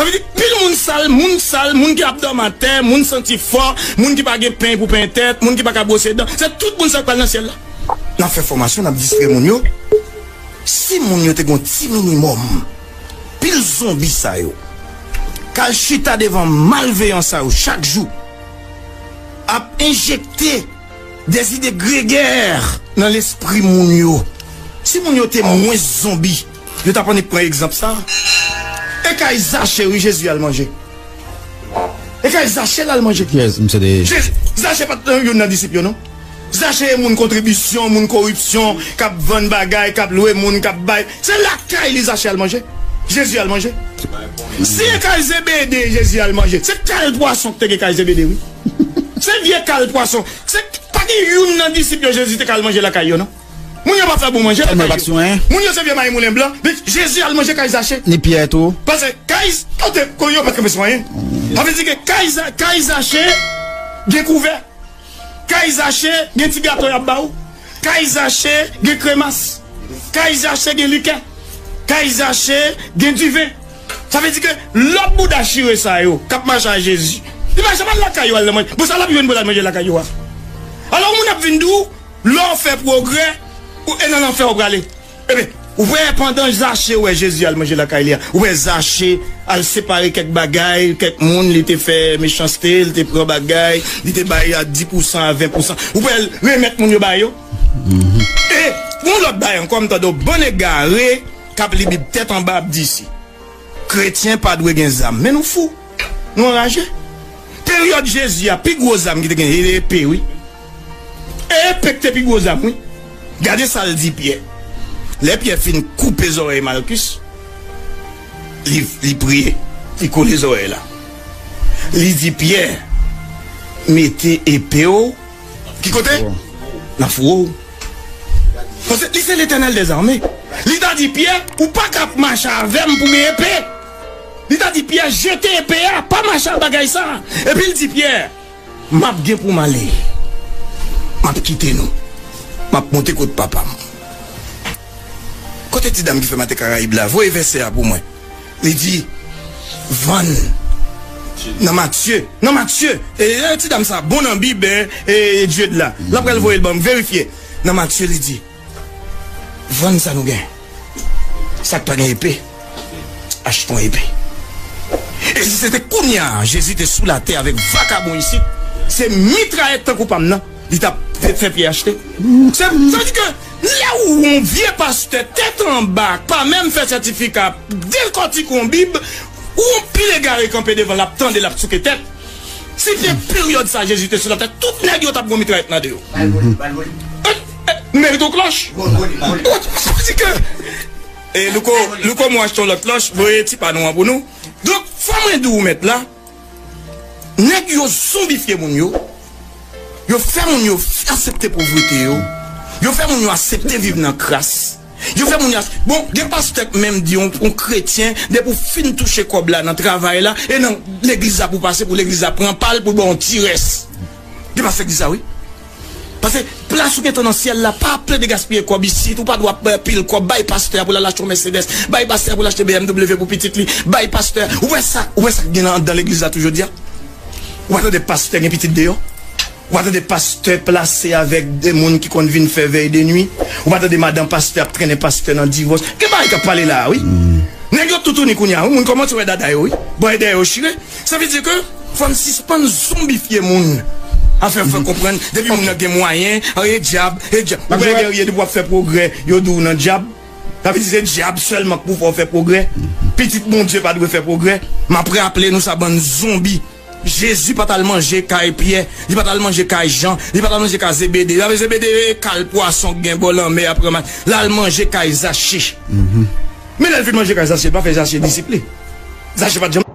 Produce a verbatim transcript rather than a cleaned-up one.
Sa vle di, pil moun sal, moun sal, moun ki ap dòmi atè, moun santi fò, moun ki pa gen peny pou penyen tèt, moun ki pa ka bwose dan, se tout moun sa k pral nan syèl la. N ap fè fòmasyon, n ap distrè moun yo. Si moun yo te gen yon ti minimòm, pil zonbi sa yo k al chita devan malveyan sa yo chak jou ap enjekte dèzide gregè nan lespri moun yo. Si moun yo te mwens zonbi, yo t ap annik pran egzanp sa. E kay Zache, wi, Jezi al manje. E kay Zache l al manje. Yes, misye te Jezi, Zache pa t youn nan disip yo, non. Zache e moun kontribisyon, moun koripsyon, k ap vann bagay, k ap lwe moun, k ap bay. Se lakay li Zache al manje. Jezi al manje. Si e kay Zebede Jezi al manje, se kal pwason ki te gen kay Zebede, wi. Se vye kal pwason. Se pa gen youn nan disip yo Jezi te ka al manje lakay yo, non. Moun yo pa fè bon manje lakay yo. Moun yo se vye mayi moulen blan. Men Jezi al manje kay Zache. Ni Pyè tou. Paske kay, kote, kote yo pa t kanpe sou anyen. Sa vle di ke kay Za-, kay Zache gen kouvè. Kay Zache gen ti gato y ap ba ou. Kay Zache gen kremas. Kay Zache gen likè. Kay Zache gen diven. Sa vle di ke lòt bouda chire sa yo k ap mache a Jezi, li pa janm al lakay yo al nan manje. Bon, sa l ap jwenn pou l al manje lakay yo a? Alò, moun ap vin di w, lè w fè pwogrè, ou, e nan lanfè w prale. Ebyen, ou wè, pandan Zache wè Jezi al manje lakay li a, ou wè Zache al separe kèk bagay, kèk moun, li te fè mechanste, li te pran bagay, li te bay a dis pousan, a ven pousan. Ou wè l remèt moun yo ba yo. E, yon lòt bagay ankò, m tande yon bann egare k ap li Bib tèt anba ap di si kretyen pa dwe gen zam. Men nou fou. Nou anraje. Peryòd Jezi a, pi gwo zam ki te gen, e epe, wi. E epe ki te pi gwo zam, wi. Gade sa l di Pyè. Lè Pyè fin koupe zòrèy Malkis, li, li priye, li kole zòrèy la. Li di Pyè, mete epe w ki kote? Nan fouwo w. Paske li se Letènèl dèzame. Li ta di Pyè, ou pa ka ap mache avè m pou gen epe. Li ta di Pyè, jete epe a, pa mache ak bagay sa. Epi l di Pyè, m ap gen pou m ale. M ap kite nou. M ap monte kot papa m. Kote ti dam ki fè maten Karayib la? Voye vèsè a pou mwen. Li di, vann. Nan Matye. Nan Matye. E, e, ti dam sa bon nan Bib, e, e, Dye de la. L ap pral voye l ban m verifye. Nan Matye, li di, vann sa nou gen. Sa k pa gen epe, achte yon epe. E si se te kounye a, Jezi te sou latè avèk vakabon isit, se mitrayèt tankou pa m nan li t ap fè, fè Pyè achte. Se, sa vle di ke lè ou yon vye pastè tèt anba, k pa menm fè sètifika, dekòtike yon Bib, ou yon pil egare kanpe devan l ap tande, l ap souke tèt. Si te peryòd sa Jezi te sou latè, tout nèg yo t ap gon mitrayèt nan de yo. Ba l vole, ba l vole. E, e, nou merite yon klòch. Vole, vole, vole. Ou, sa vle di ke, e, Louko, Louko, mwen achte yon lòt klòch, voye ti pa nou an pou nou. Donk, fò mwen di w, mèt la, nèg yo zonbifye moun yo. Yo fè moun yo f-, aksepte povrete yo. Yo fè moun yo aksepte viv nan kras. Yo fè moun yo ach-, bon, gen pastè k menm di yon, yon kretyen, depi w fin touche kòb la nan travay la, e nan legliz la pou pase, pou legliz la pran pa l, pou l ba w yon ti rès. Gen pastè k di sa, wi. Paske plas ou gentan nan syèl la, pa plede gaspiye kòb isit, ou pa dwe ap, eh, pil kòb, bay pastè a pou l al achte yon Mercedes, bay pastè a pou l achte B M W pou pitit li, bay pastè a. Ou wè sa, ou wè sa k gen anndan legliz la tou jodi a? Ou pa tande pastè gen pitit deyò? Ou pa tande pastè plase avèk de moun ki konn vin fè vèy de nwi? Ou pa tande madanm pastè ap trennen pastè nan divòs? Gen bagay k ap pale la a, wi. Nèg yo toutouni kounye a, wi. Moun kòmanse wè dada yo, wi. Bòy dèyè yo chire. Sa vle di ke fò n sispann zonbifye moun. Afè fè konprann, depi moun nan gen mwayen, e dyab, e dyab. Ou wè Guerrier, depi w ap fè pwogrè, yo di w nan dyab. Sa vle di se dyab sèlman k pou fè w fè pwogrè. Pitit Bondye pa dwe fè pwogrè. M ap raple nou sa, bann zonbi. Jezi pa t al manje kay Pyè, li pa t al manje kay Jan, li pa t al manje kay Zebede. Zebede e kal pwason k gen bò lanmè a pran ma-, l al manje kay Zache. Men lè l fin manje kay Zache, l pa fè Zache disip li. Zache pa t janm